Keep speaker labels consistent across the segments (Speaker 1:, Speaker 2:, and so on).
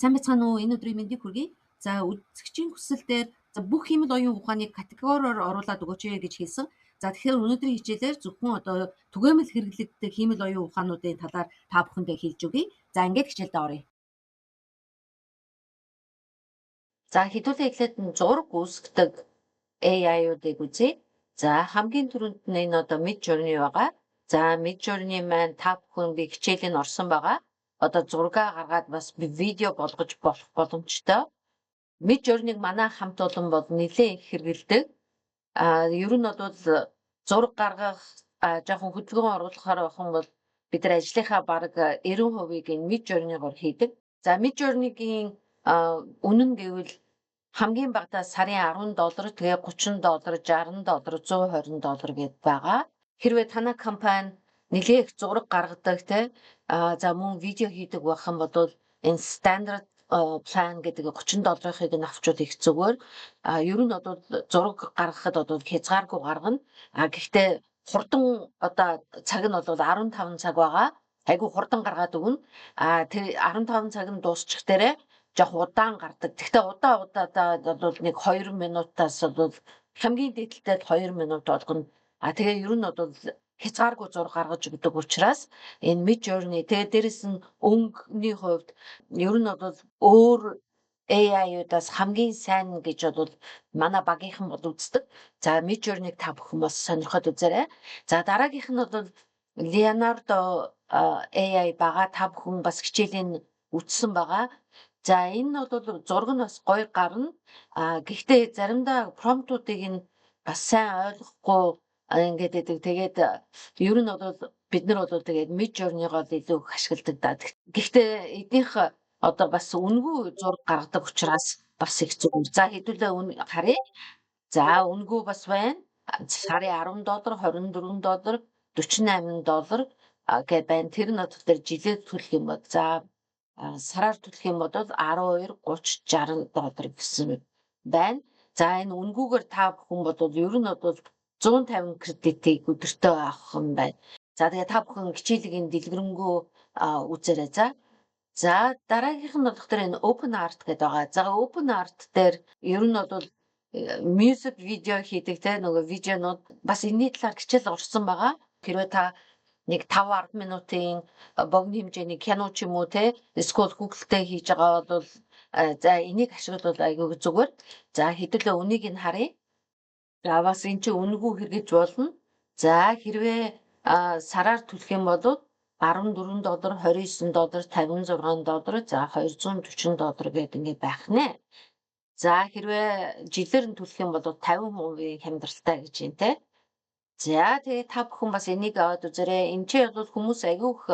Speaker 1: Сайн байцгаана уу? Энэ өдрийн мэндийг хүргэе. За, үзэгчийн хүсэл дээр за бүх хиймэл оюун ухааныг категориор оруулаад өгөөч гэж хэлсэн. За, тэгэхээр өнөөдрийн хичээлээр зөвхөн одоо түгээмэл хэрэглэгддэг хиймэл оюун ухаануудын талаар та бүхэндээ хэлж өгье. За, ингээд хичээлдээ оръё. За, хэдүүлээ эхлээд нь зураг үүсгэдэг AI-уудыг үзье. За, хамгийн түрүүнд нь энэ одоо Midjourney байгаа. За, Midjourney маань та бүхэн би хичээлийн орсон байгаа. Одоо зургаа гаргаад бас видео болгож болох боломжтой. Midjourney-г манай хамт олон бол нэлээд их хэрэглэдэг. Ер нь бол зураг гаргах, жоохон хөдөлгөөн оруулахаар байх юм бол бид нар ажлынхаа бараг 90%-ийг энэ Midjourney-гоор хийдэг. За, Midjourney-гийн үнэн гэвэл хамгийн багадаа сарын 10 доллар, тэгээ 30 доллар, 60 доллар, 120 доллар гэд байгаа. Хэрвээ танай компани нэлээх их зураг гаргадаг те, за мөн видео хийдэг байх юм бол энэ стандарт план гэдэг 30 долларыг нь авчвал их зүгээр. Ер нь бол зураг гаргахад бол хязгааргүй гаргана. Гэхдээ хурдан одоо цаг нь бол 15 цаг байгаа. Айгүй хурдан гаргаад өгнө. Тэр 15 цаг нь дуусчих дээрээ жоох удаан гардаг. Гэхдээ удаа удаадаа бол нэг 2 минутаас бол хамгийн дээдэлтэй 2 минут болгоно. Тэгээ ер нь бол хязгааргүй зураг гаргаж өгдөг учраас энэ Midjourney, тэгээ дээрэс нь өнгөний хувьд ер нь бол өөр AI-удаас хамгийн сайн гэж бол манай багийнхан бол үздэг. За, Midjourney-г та бүхэн бас сонирхоод үзээрэй. За, дараагийнх нь бол Leonardo AI байгаа. Та бүхэн бас хичээлийн үтсэн байгаа. За, энэ нь бол зураг нь бас гоё гарна. Гэхдээ заримдаа промптуудыг нь бас сайн ойлгохгүй ингээд байдаг. Тэгээд ер нь бол бид нар бол тэгээд Midjourney-гоо л илүү их ашигладаг да. Гэхдээ эднийх одоо бас үнэгүй зураг гаргадаг учраас бас их зүгээр. За, хэдүүлээ үн харъя. За, үнэгүй бас байна. Сарын 10 доллар, 24 доллар, 48 доллар гэд байна. Тэр нь одоо жилээр төлөх юм бол за сараар төлөх юм бол 12, 30, 60 доллар гэсэн байна. За, энэ үнэгүйгээр та бүхэн бол ер нь бол 150 кредитийг өдөртөө авах юм байна. За, тэгээ та бүхэн хичээлийг дэлгэрэнгүй үзээрэй. За. За, дараагийнх нь болох дээр энэ Open Art гэдэг байгаа. За, Open Art дээр ер нь бол music video хийдэг те, нөгөө видеонууд бас энэний талаар хичээл орсон байгаа. Хэрвээ та нэг 5 10 минутын богино хэмжээний кино ч юм уу те, эсвэл хүүхэлтэй хийж байгаа бол за энийг ашиглавал айгүй зүгээр. За, хэдүүлээ үнийг нь харъя. За, бас эн чинь үнэгүй хэрэгж болно. За, хэрвээ сараар төлөх юм бол 14 доллар, 29 доллар, 56 доллар, за 240 доллар гэдэг ингэ байх нэ. За, хэрвээ жилээр нь төлөх юм бол 50% хямдралтай гэж юм те. За, тэгээ та бүхэн бас энийг аваад үзээрэй. Энд чинь бол хүмүүс айгүй их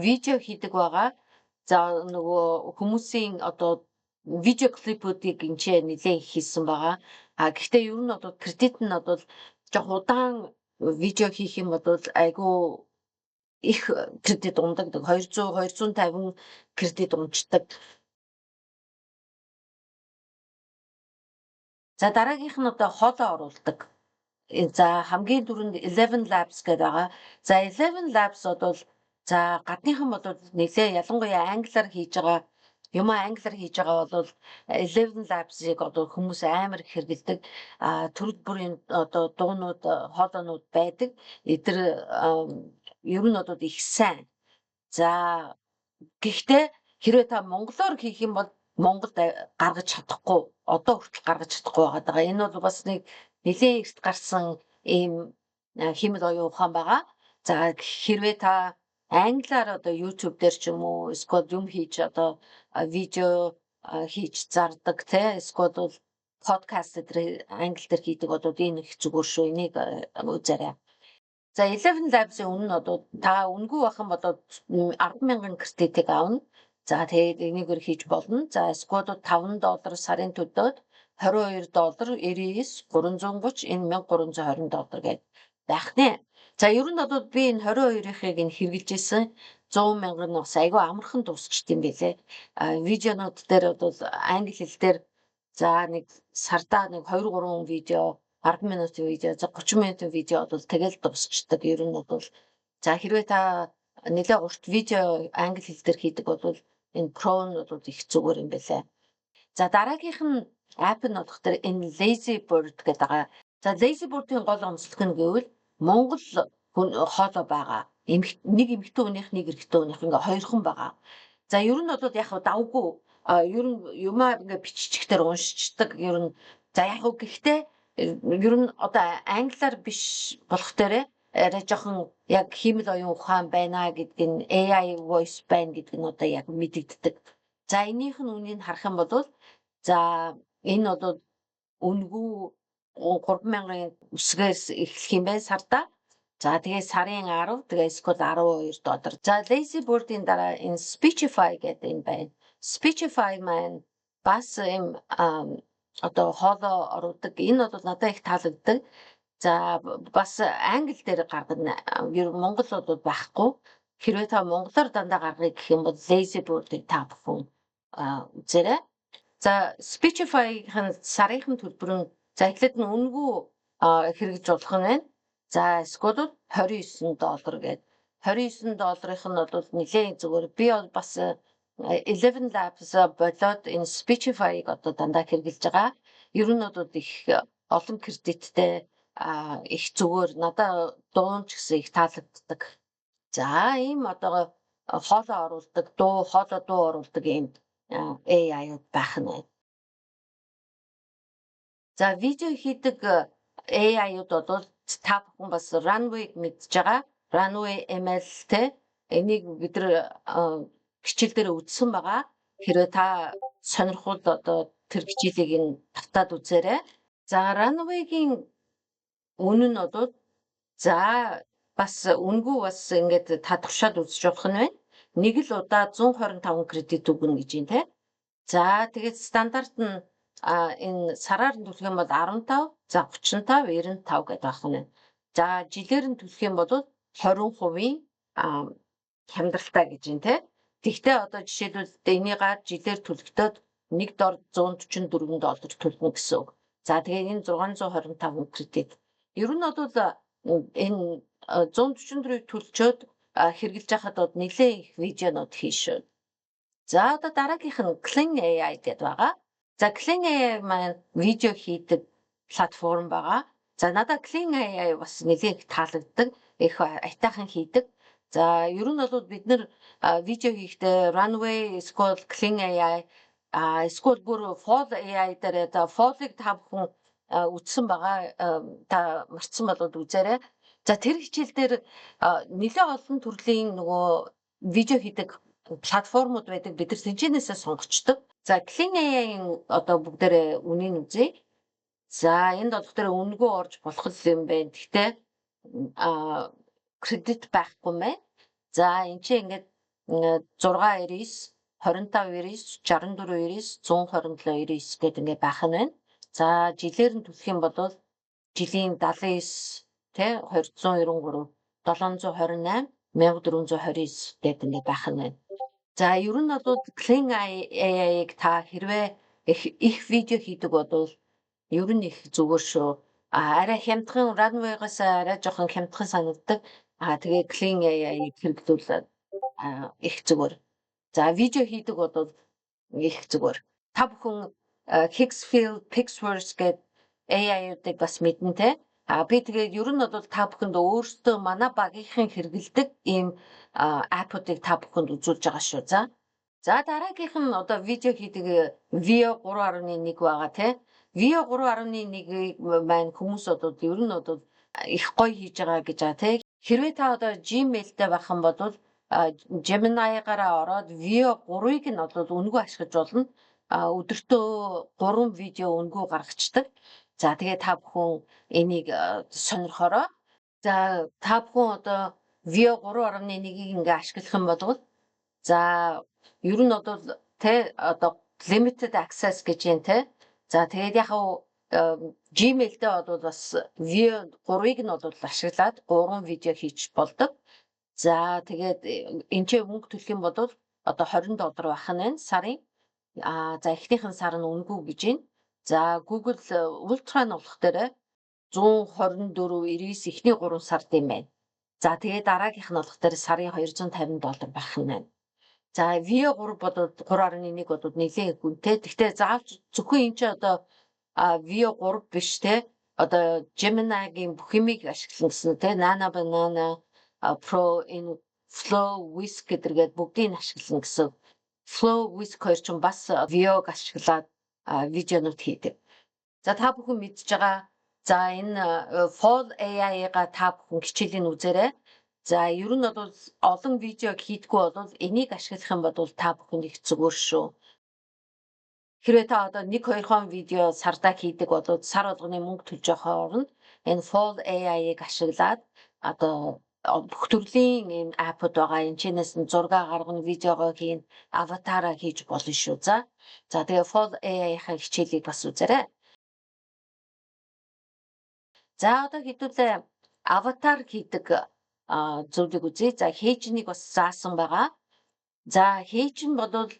Speaker 1: видео хийдэг байгаа. За, нөгөө хүмүүсийн одоо видео клипүүдийг энэ чинь нэлээд их хийсэн байгаа. Гэхдээ ер нь бол кредит нь бол жоох удаан видео хийх юм бол айгүй их кредит ундаг. 200 250 кредит унцдаг. За, дараагийнх нь одоо хоолой оруулдаг. За, хамгийн түрүүнд Eleven Labs гэдэг байгаа. За, Eleven Labs бол за гадныхан бол нэлээ ялангуяа англиар хийж байгаа юм, англиар хийж байгаа бол Eleven Labs-ыг одоо хүмүүс амар их хэрэглэдэг. Төрөл бүрийн одоо дуунууд, хоолойнууд байдаг. Эдгээр ер нь бол их сайн. За, гэхдээ хэрвээ та монголоор хийх юм бол Монголд гаргаж чадахгүй, одоо хүртэл гаргаж чадахгүй байгаа. Энэ бол бас нэг нэлээд эрт гарсан ийм хиймэл оюун ухаан байгаа. За, хэрвээ та англиар одоо YouTube дээр ч юм уу эсвэл юм хийж одоо видео хийж зардаг те, эсвэл бол подкаст дээр англи дээр хийдэг бол энэ их зүгээр шүү. Энийг үзээрэй. За, Eleven Labs-ийн үнэ нь одоо та үнэгүй байх юм бол 10,000 кредитийг авна. За, тэгээд энийгээр хийж болно. За, эсвэл 5 доллар сарын төлөөд 22 доллар 99 330, энэ 1320 доллар гээд байх нэ. За, ер нь бол би энэ 22-ыг энэ хэрэглэжсэн 100 мянган бас айгүй амархан дуусчт юм билээ. Видеонууд дээр бол англи хэл дээр за нэг сардаа нэг 2 3 видео, 10 минутын видео, за 30 минутын видео бол тэгэл дуусчдаг. Ер нь бол за хэрвээ та нэлээд урт видео англи хэл дээр хийдэг бол Энэ Pro нь бол их зүгээр юм байлаа. За, дараагийнх нь app нь болох дээр энэ Lazy Bird гэдэг байгаа. За, Lazy Bird-ийн гол онцлог нь гэвэл Монгол хүн хоолой байгаа. Нэг эмэгтэй хүнийх, нэг эрэгтэй хүнийх, ингээ хоёрхан байгаа. За, ер нь бол яг давгүй, ер нь юмаа ингээ биччихээр уншичдаг ер нь. За, яг уу гэхдээ ер нь одоо англиар биш болох дээрээ арай жоохон яг хиймэл оюун ухаан байна гэдг нь, AI voice байна гэдг нь одоо яг мэдэгддэг. За, энийх нь үнийг харах юм бол, за, энэ бол үнэгүй 3000-ын үсгээс эхлэх юм байна сарда. За, тэгээ сарын 10, тэгээ эсвэл 12 доллар. За, Lazy Bird-ийн дараа энэ Speechify гэдэг энэ байна. Speechify маань бас юм одоо хоолой оруулдаг. Энэ бол надад их таалагддаг. За, бас англи дээр гаргана. Ер нь Монгол бол байхгүй. Хэрвээ та монголоор дандаа гаргая гэх юм бол Lazy Bird-ыг та бүхэн үзээрэй. За, Speechify-ийн сарынхан төлбөр нь, за, эхлээд нь үнэгүй хэрэгжиж болох нь байна. За, эсвэл 29 доллар гээд 29 долларын нь бол нэлээд зүгээр. Би бол бас 11 Labs болоод энэ Speechify-ыг одоо дандаа хэрэглэж байгаа. Ер нь бол их олон кредиттэй, их зүгээр, надаа дуун ч гэсэн их таалагддаг. За, ийм одоо хоолой оруулдаг, дуу, хоолой дуу оруулдаг ийм AI-ууд байх нь байна. За, видео хийдэг AI-ууд бол та бүхэн бас Runway-г мэдж байгаа. Runway ML те, энийг бид нар хичээл дээр үзсэн байгаа. Хэрвээ та сонирхвол одоо тэр хичээлийг нь тавтаад үзээрэй. За, Runway-гийн үнэ нь бол, за, бас үнэгүй, бас ингээд та туршаад үзэж болох нь байна. Нэг л удаа 125 кредит өгнө гэж юм те. За, тэгээд стандарт нь энэ сараар нь төлөх юм бол 15, за, 35, 95 гэдэг байх нь. За, жилээр нь төлөх юм бол 20% хямдралтай гэж юм те. Тэгвэл одоо жишээлбэл энийгээр жилээр төлөхдөөд нэг дор 144 доллар төлнө гэсэн үг. За, тэгээд энэ 625 кредит. Ер нь бол энэ 144-ийг төлчөөд хэрэглэж байхад бол нэлээд их видеонууд хийн шүү. За, одоо дараагийнх нь Kling AI гэдээ байгаа. За, Kling AI маань видео хийдэг платформ байгаа. За, надад Kling AI бас нэлээд их таалагддаг. Их аятайхан хийдэг. За, ер нь бол бид нар видео хийхдээ Runway, эсвэл Kling AI, эсвэл бүр Fal AI дээр, одоо Fal-ыг та бүхэн үзсэн байгаа, та мартсан болоод үзээрэй. За, тэр хичээл дээр нэлээд олон төрлийн нөгөө видео хийдэг платформуд байдаг. Бид нар тэнчэнээсээ сонгочдөг. За, Kling AI-ийн одоо бүгдээрээ үнийг үзье. За, энд болох дээр үнэгүй орж болох юм байна. Гэхдээ кредит байхгүй мэ. За, энэ чинь ингээд 699, 2599, 6499, 12799 гэдэг ингээд байх нь байна. За, жилээр нь төлөх юм бол жилийн 79 тэ, 293, 728, 1429 гэдэг ингээд байх нь байна. За, ер нь бол Kling AI-г та хэрвээ их их видео хийдэг бол ер нь их зүгээр шүү. А арай хямдхан, Runway-гаас арай жоохон хямдхан санагддаг. А тэгээ Kling AI-г хэрэглүүл их зүгээр. За, видео хийдэг бол их зүгээр. Та бүхэн Higgsfield, Pixverse гэдэг AI-уудыг бас мэднэ те. А би тэгээд ер нь бол та бүхэнд өөрсдөө манай багийнхан хэрэглэдэг ийм app уудыг та бүхэнд үзүүлж байгаа шүү. За. За, дараагийнх нь одоо видео хийдэг Veo 3.1 байгаа тий. Veo 3.1-ийг маань хүмүүс одоо ер нь бол их гоё хийж байгаа гэж байгаа тий. Хэрвээ та одоо Gmail-тэй байх юм бол Gemini-гаараа ороод Veo 3-ыг нь бол үнэгүй ашиглаж болно. Өдөртөө 3 видео үнэгүй гаргацдаг. За, тэгээ та бүхэн энийг сонирхороо. За, та бүхэн одоо Veo 3.1-ийг ингээ ашиглах юм бол, за, ер нь бол тэ одоо limited access гэж юм те. За, тэгээд яг Gmail дээр бол бас Veo 3-ыг нь бол ашиглаад 3 видео хийж болдог. За, тэгээд энэ ч мөнгө төлөх юм бол одоо 20 доллар байх нь байна сарын. А за, эхнийх нь сар нь үнэгүй гэж байна. За, Google Ultra нь болох дээр 124 99 эхний 3 сард юм байна. За, тэгээд дараагийнх нь болох дээр сарын 250 доллар байх нь байна. За, Veo 3 бол 3.1 бол нэлээд их үнэтэй. Гэхдээ заавч зөвхөн энэ чи одоо Veo 3 биш те. Одоо Gemini-гийн бүх юмыг ашиглана гэсэн те. Nano Banana Pro, энэ Flow, Whisk гэдэргээд бүгдийг ашиглана гэсэн. Flow, Whisk хоёр ч бас Veo-г ашиглаад видеонууд хийдэг. За, та бүхэн мэдж байгаа. За, энэ Fal AI-га та бүхэн хичээлийн үзээрэй. За, ер нь бол олон видео хийдгүү бол энийг ашиглах юм бол та бүхэн их зүгээр шүү. Хэрвээ та одоо 1 2хон видео сардаа хийдэг бол сар болгоны мөнгө төлж явах оронд энэ Fal AI-ыг ашиглаад одоо бүх төрлийн ийм app ууд байгаа. Энэ чинээс нь зураг гаргана, видеогоо хийн, аватараа хийж болно шүү. За, тэгээ Fal AI-ийн хичээлийг бас үзээрэй. За, одоо хэдүүлээ аватар хийдэг зүйлийг үзье. За, HeyGen-ийг бас заасан байгаа. За, HeyGen бол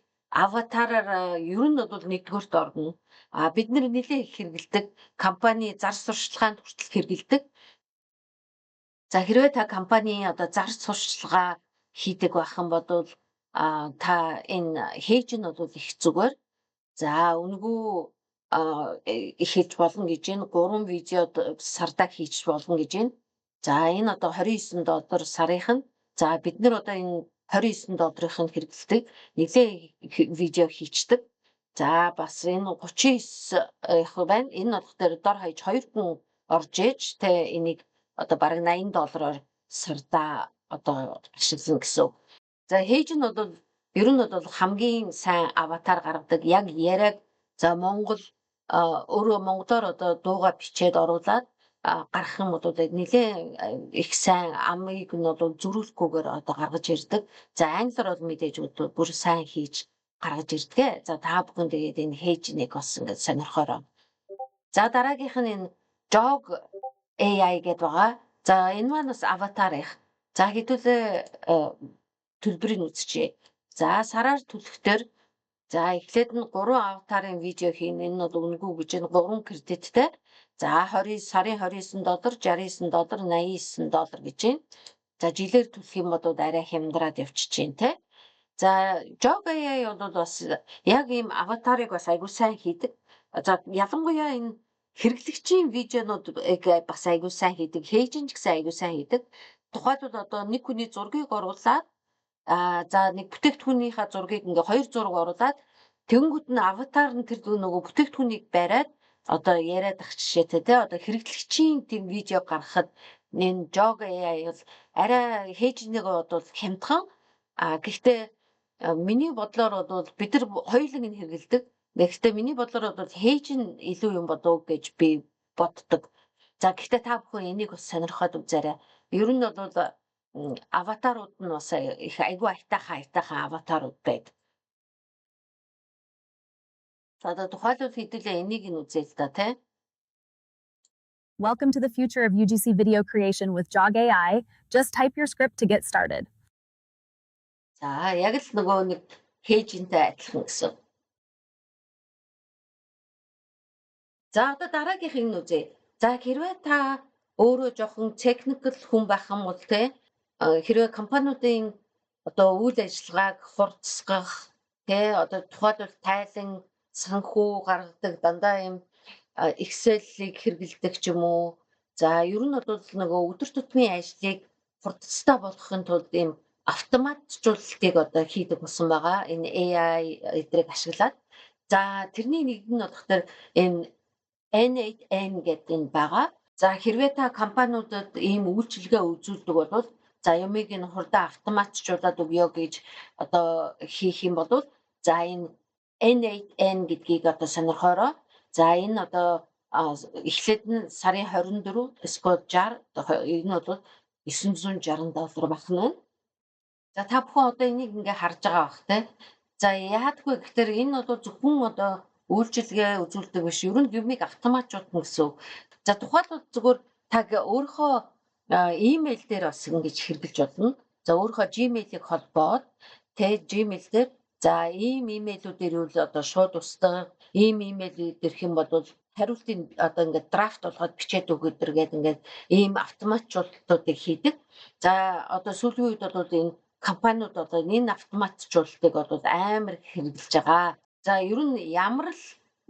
Speaker 1: аватараар ер нь бол нэгдүгээрт орно. А бид нар нэлээд их хэрэглэдэг. Компани зар сурталчилгаанд хүртэл хэрэглэдэг. За, хэрвээ та компани одоо зар сурталчилгаа хийдэг байх юм бол та энэ HeyGen бол их зүгээр. За, үнэгүй эхэлж болно гэж байна. 3 видео сардаа хийж болно гэж байна. За, энэ одоо 29 доллар сарынх нь. За, бид нар одоо энэ 29 долларын нь хэрэглэдэг. Нэлээд видео хийчдэг. За, бас энэ 39 их байна. Энэ болох дээр дор хаяж 2 хүн орж ээж тэ энийг одоо бараг 80 доллараар сардаа одоо ашиглана гэсэн. За, HeyGen нь бол ер нь бол хамгийн сайн аватар гаргадаг. Яг яриаг за Монгол өөрөө монголоор одоо дууга бичээд оруулаад гарах юм бол нэлээд их сайн амыг нь бол зөрүүлэхгүйгээр одоо гаргаж ирдэг. За, англиар бол мэдээж бүр сайн хийж гаргаж ирдэг. За, та бүхэн тэгээд энэ HeyGen-ийг бас ингээд сонирхоорой. За, дараагийнх нь энэ Jogg AI гэдээ байгаа. За, энэ маань бас аватар их. За, хэдүүлээ төлбөрийг үзчихье. За, сараар төлөхтөр за эхлээд нь 3 аватарын видео хийнэ. Энэ бол үнэгүй гэж энэ 3 кредиттэй. За, 20 сарын 29 доллар, 69 доллар, 89 доллар гэж байна. За, жилээр төлөх юм бол арай хямдраад явчих чинь те. За, Jogg AI бол бас яг ийм аватарыг бас айгуу сайн хийдэг. За, ялангуяа энэ хэрэглэгчийн видеонууд бас айгуу сайн хийдэг. HeyGen ч гэсэн айгуу сайн хийдэг. Тухайлбал одоо нэг хүний зургийг оруулаад за нэг бүтээгдэхүүнийхээ зургийг ингээ хоёр зураг оруулаад тэгэнгүүт нь аватар нь тэр нөгөө бүтээгдэхүүнийг бариад одоо яриад ах жишээтэй те, одоо хэрэглэгчийн тийм видео гаргахад энэ Jogg AI бол арай HeyGen-ийг бол хямдхан. Гэхдээ миний бодлоор бол бид нар хоёуланг нь хэрэглэдэг. Гэхдээ миний бодлоор бол HeyGen илүү юм болов гэж би боддог. За, гэхдээ та бүхэн энийг бас сонирхоод үзээрэй. Ер нь бол аватарууд нь бас их айгүй айтайхан айтайхан аватарууд байдаг. За, одоо тухайлбал хэдүүлээ энийг нь үзье л да тий.
Speaker 2: Welcome to the future of UGC video creation with Jogg AI. Just type your script to get started.
Speaker 1: За, яг л нөгөө нэг HeyGen-тэй адилхан гэсэн. За, одоо дараагийнх нь үзье. За, хэрвээ та өөрөө жоохон technical хүн байх юм бол те, хэрвээ компаниудын одоо үйл ажиллагааг хурцсгах те, одоо тухайлбал тайлан санхүү гаргадаг дандаа юм Excel-ийг хэрэглэдэг ч юм уу. За, ер нь бол нөгөө өдөр тутмын ажлыг хурдцтай болгохын тулд ийм автоматжуулалтыг одоо хийдэг болсон байгаа. Энэ AI эдрийг ашиглаад. За, тэрний нэг нь болохоор энэ N8N гэдэг энэ байгаа. За, хэрвээ та компаниудад ийм үйлчилгээ үзүүлдэг бол за юмыг энэ хурдан автоматжуулаад өгье гэж одоо хийх юм бол за энэ N8N гэдгийг одоо сонирхоорой. За, энэ одоо эхлээд нь сарын 24 эсвэл 60, энэ бол 960 доллар байх нь. За, та бүхэн одоо энийг ингээ харж байгаа бах те. За, яадгүй гэхээр энэ бол зөвхөн одоо үйлчилгээ үзүүлдэг биш. Ер нь юмыг автоматжуулна гэсэн үг. За, тухайлбал зүгээр та өөрийнхөө имэйл дээр бас ингэж хэрэглэж болно. За, өөрийнхөө Gmail-ийг холбоод тэ Gmail дээр за ийм имэйлүүд ирвэл одоо шууд устгах, ийм имэйл ирэх юм бол хариултыг одоо ингээд draft болгоод бичээд өгöd гээд ингээд ийм автоматжуулалтуудыг хийдэг. За, одоо сүүлийн үед бол энэ Компаниуд одоо энэ автоматжуулалтыг бол амар их хэрэглэж байгаа. За, ер нь ямар л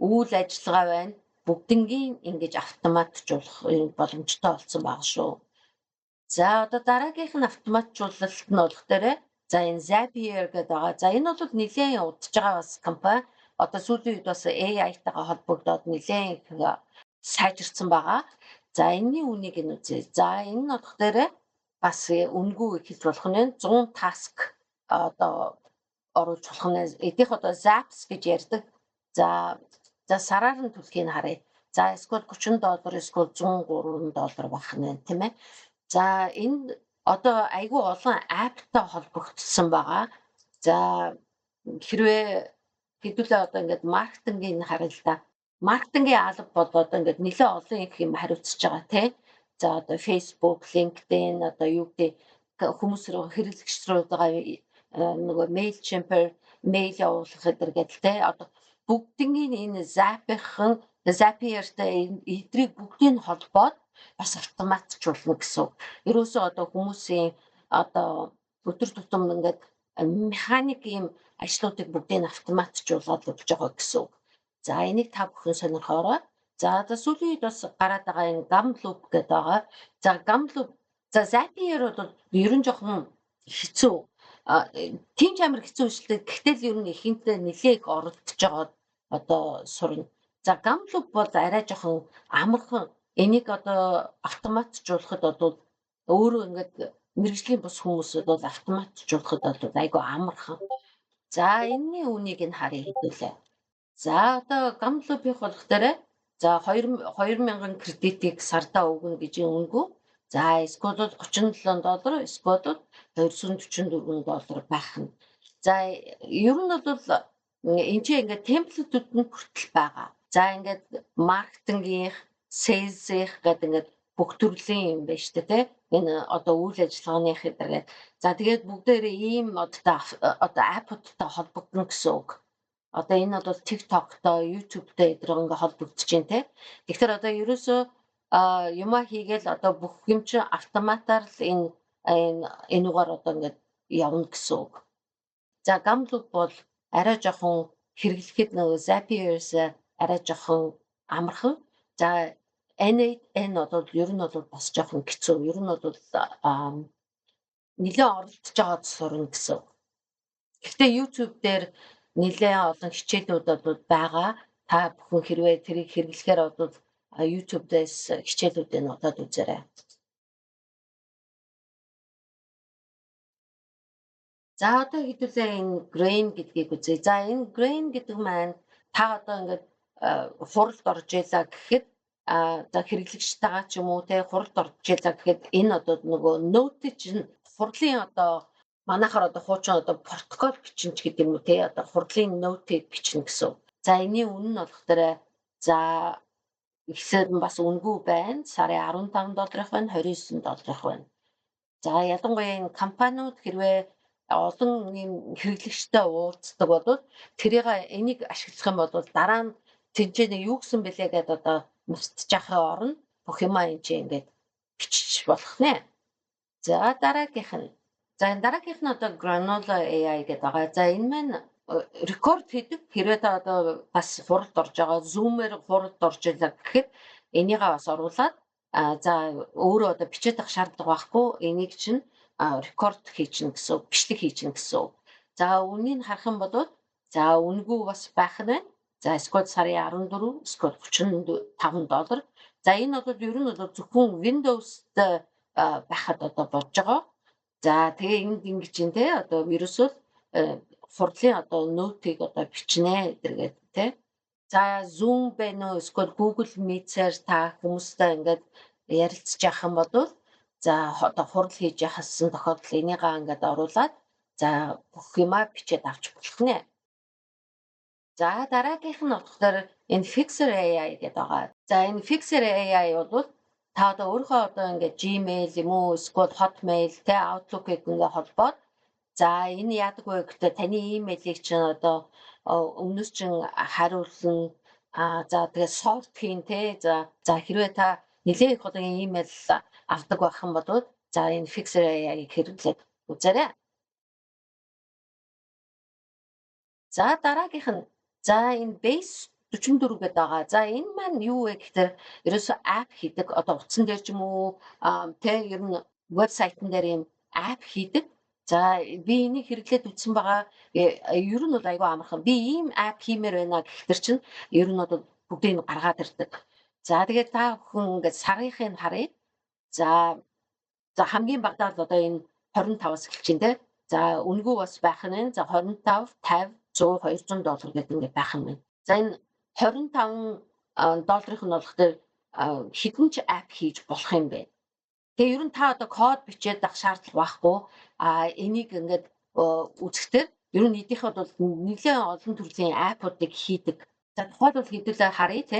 Speaker 1: үйл ажиллагаа байна, бүгднийг ингэж автоматжуулах боломжтой болсон байгаа шүү. За, одоо дараагийнх нь автоматжуулалт нь болох дээр, за, энэ Zapier гэдэг байгаа. За, энэ бол нэлээд удаж байгаа бас компани. Одоо сүүлийн үед бас AI-тайгаа холбогдоод нэлээд их сайжирсан байгаа. За, энэний үнийг нь үзье. За, энэ нь болох дээр бас үнэгүй эхэлж болох нь 100 task одоо оруулж болох нь. Эдийнх одоо Zaps гэж ярьдаг. За, сараар нь төлөхийг харъя. За, эсвэл 30 доллар, эсвэл 103 доллар байх нь, тийм ээ. За, энэ одоо айгүй олон app тай холбогдсон байгаа. За, хэрвээ хэдүүлээ одоо ингээд маркетингийг харъя л да. Маркетингийн алба бол одоо ингээд нэлээд олон их юм хариуцж байгаа, тий. За, одоо Facebook, LinkedIn, одоо юу гэдэг, хүмүүс рүү, хэрэглэгч рүү байгаа нөгөө Mailchimp, мэйл явуулах гэдэг гэл, тий. Одоо бүгднийг энэ Zap-ийн, Zapier-тай эдрийг бүгдийг холбоод бас автоматжуулна гэсэн үг. Ерөөсөө одоо хүмүүсийн одоо өдөр тутам ингээд механик ийм ажлуудыг бүгдийг автоматжуулаад өгч байгаа гэсэн үг. За, энийг та бүхэн сонирхоорой. За, одоо сүүлийн үед бас гараад байгаа энэ Gumloop гэдэг байгаа. За, Gumloop, за, Zapier бол ер нь жоохон хэцүү. Тийм ч амар хэцүү биш л дээ. Гэхдээ л ер нь ихэнхдээ нэлээд их оролдож байгаа одоо сурна. За, Gumloop бол арай жоохон амархан. Энийг одоо автоматжуулахад бол өөрөө ингээд мэргэжлийн бус хүмүүсүүд бол автоматжуулахад бол айгүй амархан. За, энэний үнийг нь харъя хэдүүлээ. За, одоо Gumloop-ийн болох дээр, за, 2 2000 кредитийг сардаа өгнө гэж үнэгүй. За, эсвэл 37 доллар, эсвэл 244 доллар байх нь. За, ер нь бол энэ чинь ингээд template үүд нь хүртэл байгаа. За, ингээд маркетингийнх, sales-ийнх гэдэг ингээд бүх төрлийн юм байна шүү дээ, тий. Энэ одоо үйл ажиллагааных гэдэг. За, тэгээд бүгдээрээ ийм одоо app уудтай холбогдно гэсэн үг. Одоо энэ бол TikTok-той, YouTube-тэй эдгээр ингээ холбогдож байна, те. Тэгэхээр одоо ерөөсөө юмаа хийгээл одоо бүх юм чинь автоматар л энэ энүүгээр одоо ингээд явна гэсэн үг. За, Gumloop бол арай жоохон хэрэглэхэд нөгөө Zapier-с арай жоохон амархан. За, N8N бол ер нь бол бас жоохон хэцүү. Ер нь бол нэлээд оролдож байгаа сурна гэсэн үг. Гэхдээ YouTube дээр нэлээд олон хичээлүүд бол байгаа. Та бүхэн хэрвээ тэрийг хэрэглэхээр бол YouTube дээс хичээлүүдийг нотоод үзээрэй. За, одоо хэдүүлээ энэ Grain гэдгийг үзье. За, энэ Grain гэдэг маань та одоо ингээд хуралд орж ийлаа гэхэд, за, хэрэглэгчтэйгээ ч юм уу, те, хуралд орж ийлаа гэхэд энэ одоо нөгөө note чинь хурлын одоо манайхаар одоо хуучин одоо протокол бичнэ ч гэдэг юм уу, те, одоо хурлын note ыг бичнэ гэсэн. За, энэний үнэ нь болох дээр, за, ихсээд нь бас үнэгүй байна. Сарын 15 долларах байна, 29 долларах байна. За, ялангуяа энэ компаниуд хэрвээ олон ийм хэрэглэгчтэй уулздаг бол тэрийг энийг ашиглах юм бол дараа нь тэнцэнэ юу гэсэн бэлээ гэдээ одоо мартчихахын орно бүх юмаа энэ чинь ингээд бичиж болох нэ. За, дараагийнх нь. За, энэ дараагийнх нь одоо Granola AI гэдэг байгаа. За, энэ маань рекорд хийдэг. Хэрвээ та одоо бас хуралд орж байгаа, Zoom-ээр хуралд орж ийлээ гэхэд энийгээ бас оруулаад, за, өөрөө одоо бичээд авах шаардлага байхгүй. Энийг чинь рекорд хийчихнэ гэсэн үг, бичлэг хийчихнэ гэсэн үг. За, үнийг харах юм бол, за, үнэгүй бас байх нь байна. За, эсвэл сарын 14, эсвэл 35 доллар. За, энэ бол ер нь бол зөвхөн Windows-т байхад одоо болж байгаа. За, тэгээ энд ингэж юм, те, одоо ерөөсөө хурлын одоо note ыг одоо бичнэ гэдэргээд, те. За, Zoom байна уу, эсвэл Google Meet-ээр та хүмүүстэй ингээд ярилцж явах юм бол, за, одоо хурал хийж яхасан тохиолдолд энийгээ ингээд оруулаад, за, бүх юмаа бичээд авч болох нэ. За, дараагийнх нь болохоор энэ Fyxer AI гэдэг байгаа. За, энэ Fyxer AI бол та одоо өөрийнхөө одоо ингээд Gmail юм уу, эсвэл Hotmail, те, Outlook-ыг ингээд холбоод, за, энэ яадаг вэ гэхдээ таны имэйлийг чинь одоо өмнөөс чинь хариулна. За, тэгээ sort хийн, те. За, хэрвээ та нэлээд их одоо имэйл авдаг байх юм бол, за, энэ Fyxer AI-г хэрэглээд үзээрэй. За, дараагийнх нь за энэ Base 44 гэдэг байгаа. За, энэ маань юу вэ гэхээр ерөөсөө app хийдэг. Одоо утсан дээр ч юм уу, тэ, ер нь вебсайтн дээр ийм app хийдэг. За, би энийг хэрэглээд үзсэн байгаа. Ер нь бол айгүй амархан. Би ийм app хиймээр байна гэхтэр чинь ер нь бол бүгдийг нь гаргаад ирдэг. За, тэгээд та бүхэн ингээд сарынхыг харъя. За, хамгийн багадаа л одоо энэ 25-аас эхэлж байна те. За, үнэгүй бас байх нь. За, 25, 50, 100, 200 доллар гэдэг ингээд байх юм байна. За, энэ 25 долларын нь болох дээр хэдэн ч app хийж болох юм бэ? Тэгээ ер нь та одоо код бичээд авах шаардлага байхгүй. А энийг ингээд үзэхдээ ер нь эдийнхээ бол нэлээд олон төрлийн app уудыг хийдэг. За, тухайлбал хэдүүлээ харъя те.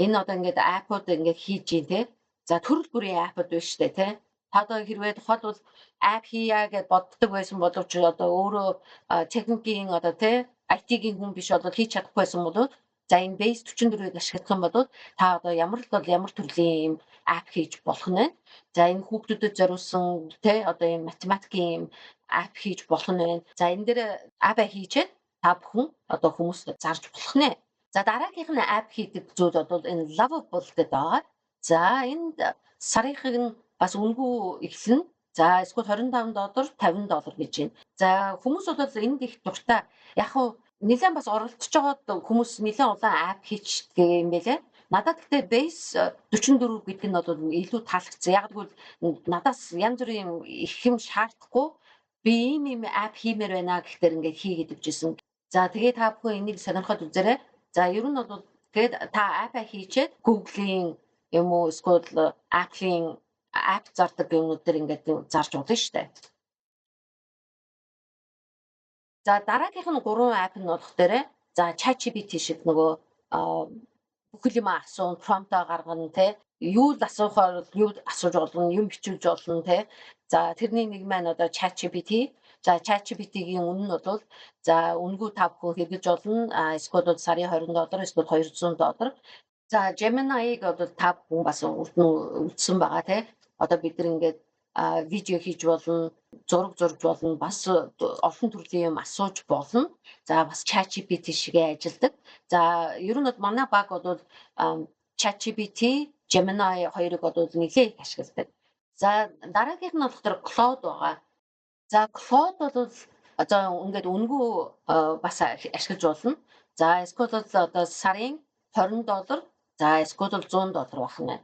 Speaker 1: Энэ одоо ингээд app ууд ингээд хийж гин те. За, төрөл бүрийн app ууд байна шүү дээ те. Та одоо хэрвээ тухайлбал app хийя гэж боддог байсан боловч одоо өөрөө техникийн одоо те IT-гийн хүн биш бол хийж чадахгүй байсан бол за, энэ Base 44-ийг ашиглах юм бол та одоо ямар л бол ямар төрлийн юм app хийж болох нь байна. За, энэ хүүхдүүдэд зориулсан те одоо ийм математикийн юм app хийж болох нь байна. За, энэ дээр app хийчээд та бүхэн одоо хүмүүст зарж болох нэ. За, дараагийнх нь app хийдэг зүйл бол энэ Lovable гэдэг байгаа. За, энд сарынхыг нь бас үнэгүй эхэлнэ. За, эсвэл 25 доллар, 50 доллар гэж байна. За, хүмүүс бол энд их дуртай. Яг хуу нэлээд бас оролдож байгаа хүмүүс нэлээд улаан app хийчихдэг юм байлээ. Надад гэхдээ Base 44 гэдэг нь бол илүү таалагдсан. Яг гэвэл надаас янз бүрийн их юм шаардахгүй, би ийм ийм app хиймээр байна гэхтэр ингээд хийгээд өгчээсэн. За, тэгээ та бүхэн энийг сонирхоод үзээрэй. За, ер нь бол тэгээд та app хийчээд Google-ийн юм уу эсвэл Apple-ийн app зардаг юмнууд дээр ингээд зарж болно шүү дээ. За, дараагийнх нь гурван app нь болох дээрээ за ChatGPT шиг нөгөө бүхэл юм асуун, prompt оо гаргана те. Юу л асуухаар юу асууж болно, юм бичүүлж болно те. За, тэрний нэг маань одоо ChatGPT. За, ChatGPT-гийн үнэ нь бол за үнэгүй та бүхэн хэрэглэж болно. А эсвэл бол сарын 20 доллар, эсвэл 200 доллар. За, Gemini-г бол та бүхэн бас урд нь үзсэн байгаа те. Одоо бид нар ингээд видео хийж болно, зураг зурж болно, бас олон төрлийн юм асууж болно. За, бас ChatGPT шигээ ажилладаг. За, ер нь бол манай баг бол ChatGPT, Gemini хоёрыг бол нэлээд их ашигладаг. За, дараагийнх нь болохоор Claude байгаа. За, Claude бол одоо ингээд үнэгүй бас ашиглаж болно. За, эсвэл бол одоо сарын 20 доллар, за эсвэл бол 100 доллар байх нь.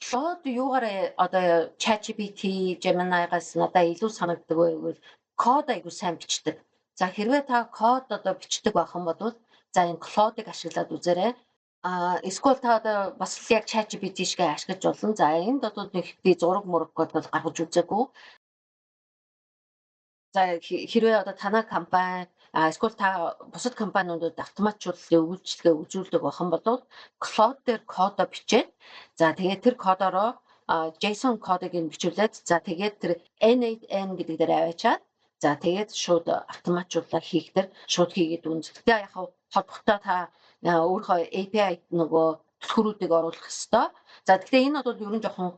Speaker 1: Claude юугаар одоо ChatGPT, Gemini-гаас надад илүү санагддаг вэ гэвэл код айгу сайн бичдэг. За, хэрвээ та код одоо бичдэг байх юм бол за энэ Claude-ыг ашиглаад үзээрэй. А эсвэл та одоо бас л яг ChatGPT шиг ашиглаж болно. За, энд одоо нэг би зураг мураг бол гаргаж үзээгүй. За, хэрвээ одоо танай компани эсвэл та бусад компаниудад автоматжууллын үйлчилгээ үзүүлдэг байх юм бол Claude дээр кодоо бичээд, за тэгээд тэр кодороо JSON кодыг нь бичүүлээд, за тэгээд тэр N8N гэдэг дээр аваачаад, за тэгээд шууд автоматжууллаа хийх дээр шууд хийгээд үнэ. Тэгээ яг холбогтой та өөрийнхөө API нөгөө түлхүүрүүдийг оруулах ёстой. За, тэгэхээр энэ бол ер нь жоохон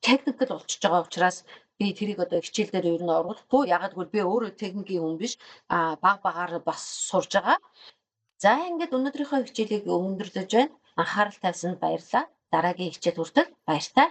Speaker 1: technical болчихж байгаа учраас би тэрийг одоо хичээл дээр ер нь оруулахгүй. Ягаад гэвэл би өөрөө техникийн хүн биш. А баг багаар бас сурж байгаа. За, ингээд өнөөдрийнхөө хичээлийг өндөрлөж байна. Анхаарал тавьсанд баярлалаа. Дараагийн хичээл хүртэл баяртай.